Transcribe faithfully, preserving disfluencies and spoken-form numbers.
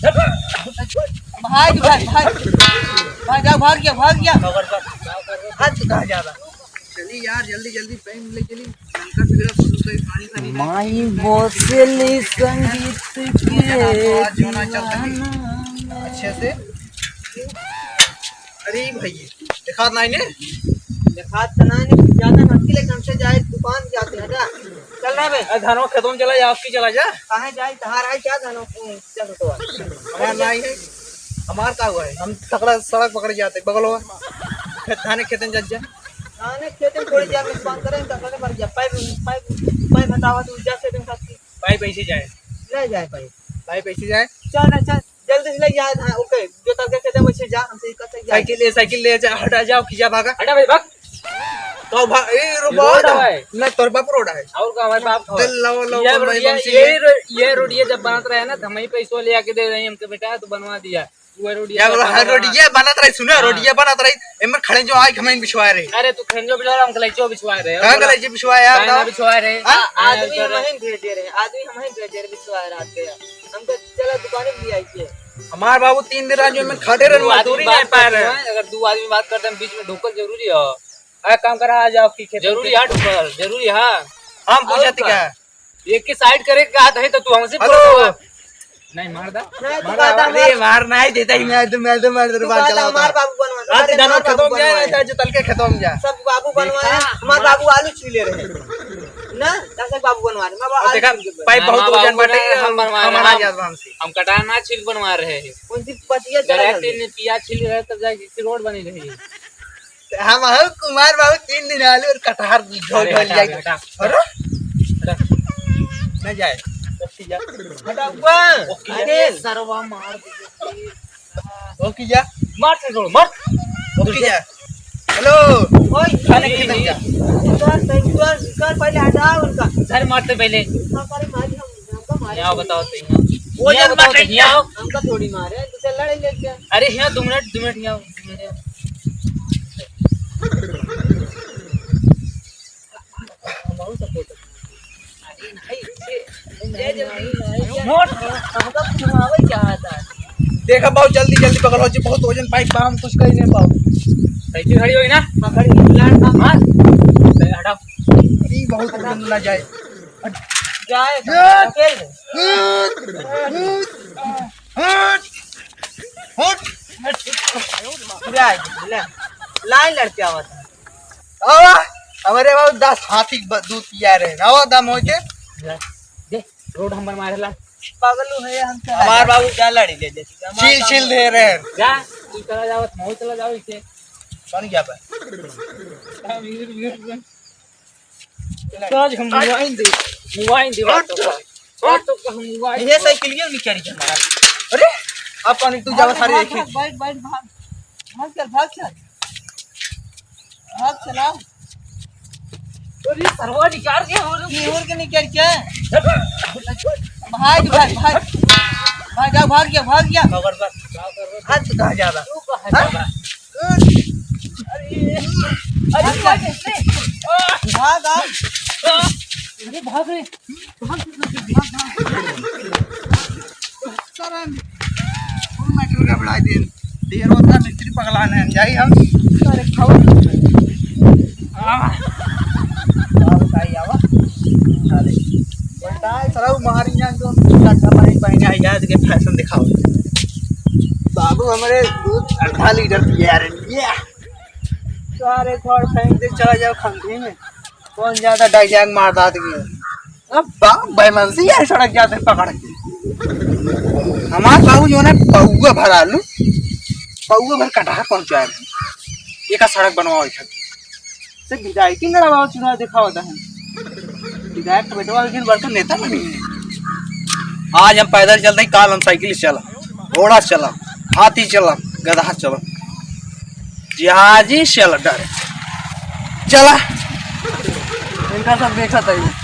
भाग, भाग, भाग। भाग, जाओ, भाग गया, भाग गया। भाग, तू कहाँ जा रहा? चली यार, जल्दी, जल्दी, टाइम ले चली। शंकर से जरा फोन पे पानी, पानी। माई बोसेली संगीत के आज जो ना चल सकी। दीवाना। अच्छे से। अरे भैया, देखात नाही ने? देखात तो नाही ने, ज्यादा नक्की लेकिन हमसे जाए दुकान जाते हैं ना। चल रहा बे। ए, धनवा खेतों में चला जा, आपकी चला जा। काहे जाए, तहार आई क्या धनवा, चल तो। हमार नाही है। हमार का हुआ है? हम तकड़ा सड़क पकड़ जाते, बगल हुआ। खेत, धाने खेतन जज जा। धाने खेतन थोड़ी जा, मिस बांध करें, तकड़े मर जा। पाइप, पाइप, पाइप हटावा तू, जा से दिन साथ की। पाइप ऐसे जाए। ले जाए पाइप। पाइप ऐसे जाए। चल ना, चल। जल्दी से ले जा, हाँ, ओके, जो तलके खेते में से जा, हमसे इधर से जा। साइकिल ले, साइकिल ले जा, हटा जाओ, खींचा भागा। हटा भाई, भाग। तो भा-, ए, रो-, रोड बहुत है। ना, तोर बाप रोड है। और का, हमारे बाप का चल, है। लाओ, लाओ, ये कौन रोड, भाई, ये, कौन सी ये है? रो-, ये रोड, ये जब बनत रहे ना, तो हम ही पैसों ले आके दे रहे हैं, हमके बेटा, तू बनवा दिया। वो रोड, ये क्या बोला? हाँ, बनवा। रोड ये बनत रही, सुनो, हाँ। रोड ये बनत रही, एमर खड़े जो आए, हमें बिछवा रहे। अरे, तू खड़े जो बिछवा रहे, हम कलेचो बिछवा रहे हैं। कहाँ बोला? कलेचो बिछवाया, काहे ना बताओ? बिछवा रहे? हाँ? आ-, आदमी हम ही भेजे रहे, आदमी हम ही भेजे रहे, बिछवा रहे रात के। हमको चला दुकान में ले आइए। हमार बाबू तीन दिन रात में खड़े रहे, दो आदमी मजदूरी बात नहीं पा करते रहे। हैं, अगर दो आदमी बात करते हैं, बीच में ढुकल जरूरी है? अरे काम करा, आ जाओ, की खेत जरूरी है ढुकल, जरूरी है। हम और पूछत का? क्या? एक के साइड करे का हाथ है तो तू हमसे हेलो। पूछत हुआ। नहीं, मार दा। नहीं, तू मार दा, कहता मार। अरे, मार नहीं देता ही, मैं तो, मैं तो मार दे, तू बात कहता चलाओ हमार था। बाबू बनवा दे, रात कहता दानो हमार बाबू खेतों में जा, बनवा दे। चाहे जो तल के खेतों में जा। सब बाबू बनवाए हैं, देखा, हमार मार। बाबू आलू छीले रहे। ना, दस एक बाबू बनवा रहे, मैं और आलू देखा, छील के पाइप हाँ, बहुत हाँ, वजन बाबू बाटे, ना, हम, हम बनवा रहे हम हैं, आ हम, जात बा हमसे। हम कटार ना छील बनवा रहे हैं। कौन सी पतिया चला गया? तीन पियाज छील रहे, तब जाके फिर रोड बनी रही। हम हो कुमार बाबू तीन दिन आलू और कटहर झोल अरे झोल हटा, जाए। हटा। अरे? हटा। न जाए। ओके जा। हटा ऊपर। ओके। अरे सरवा मार दे। ओके जा। मार से जोड़, मार। ओके जा। हेलो। ओए, खाने की नहीं जा। इधर से, इधर, इधर पहले हटाओ उनका। सर मारते पहले। हाँ, अरे मारी हम, हमका मारे। यहाँ बताओ तो यहाँ। वो यहाँ जन बताओ तो मारे। यहाँ। हमका थोड़ी मारे, तू चल लड़े लेके। अरे यहाँ दो मिनट, दो मिनट यहाँ। देखा बहुत जल्दी जल्दी पकड़ो जी, बहुत वजन पाइप बा, हम कुछ कर ही नहीं पाओ। कैसे खड़ी होई ना? हाँ, खड़ी। लाड़ का मार। हटा। ई बहुत वजन ना जाए। जाए, ये। अकेले। हट। हट। हट। पूरा आ गया, ले। लाइन लड़के आवत है। आवा, हमारे बाबू दस हाथी ब-, दूध पिया रहे। आवा, दम हो के। ले, दे, रोड हम बनवा रहे ला। पागल हो है, हम क्या हमार बाबू क्या लड़ी ले, ले। चील, चील दे रहे हैं। जा, तू चला जाओ, मऊ चला जाओ इसे। कौन गया बा? हाँ, वीर, वीर, वीर। आज हम मुआइन दे, मुआइन दे बात तो का। बात तो का हम मुआइन ये दे। साइकिलिया निकाल के मारा। अरे, अब पानी तू जावा सारे भाग, देखी। भाग, बैठ, बैठ, भाग। भाग चल, भाग चल। भाग चला। अरे, सरवा निकाल के हो रे। निहुर के निकाल के। भाग, भाग, भाग। भाग, जाओ, भाग गया, भाग गया। खबर बस। आज कहाँ जा रहा? तू कहाँ जा रहा? अरे, अरे, भाग, आ। अरे, भाग रे। भाग, भाग, भाग, भाग। सारा full matter गड़बड़ा दे। ढेर होता मिस्त्री पगला ने जाई हम। अरे, खाओ। आ। बाबू का आई आवा। अरे। उल्टा है, साला वो मारी जान तो अच्छा पहन, पहन आई यार, के फैशन दिखाओ। बाबू हमारे दूध आधा लीटर पिया रहे। ये। सारे थोड़ा फेंक दे, चला जाओ खंती में। कौन ज्यादा डायलॉग मारता आदमी है? अब बाप बेमंसी है सड़क जाते पकड़ के। हमार बाबू जो है पौआ भर आलू, पौआ भर कटहर पहुंचाए। एक सड़क बनवाओ इधर। से विधायक की मेरा बाबू चुनाव दिखावता है। विधायक का बेटवा लेकिन बड़का नेता बनी है। आज हम पैदल चलते हैं, काल हम साइकिल से चला, घोड़ा से चला, हाथी से चला, गधा से चला। जहाजी से चला, डरे। चला। इनका सब देखा था ये।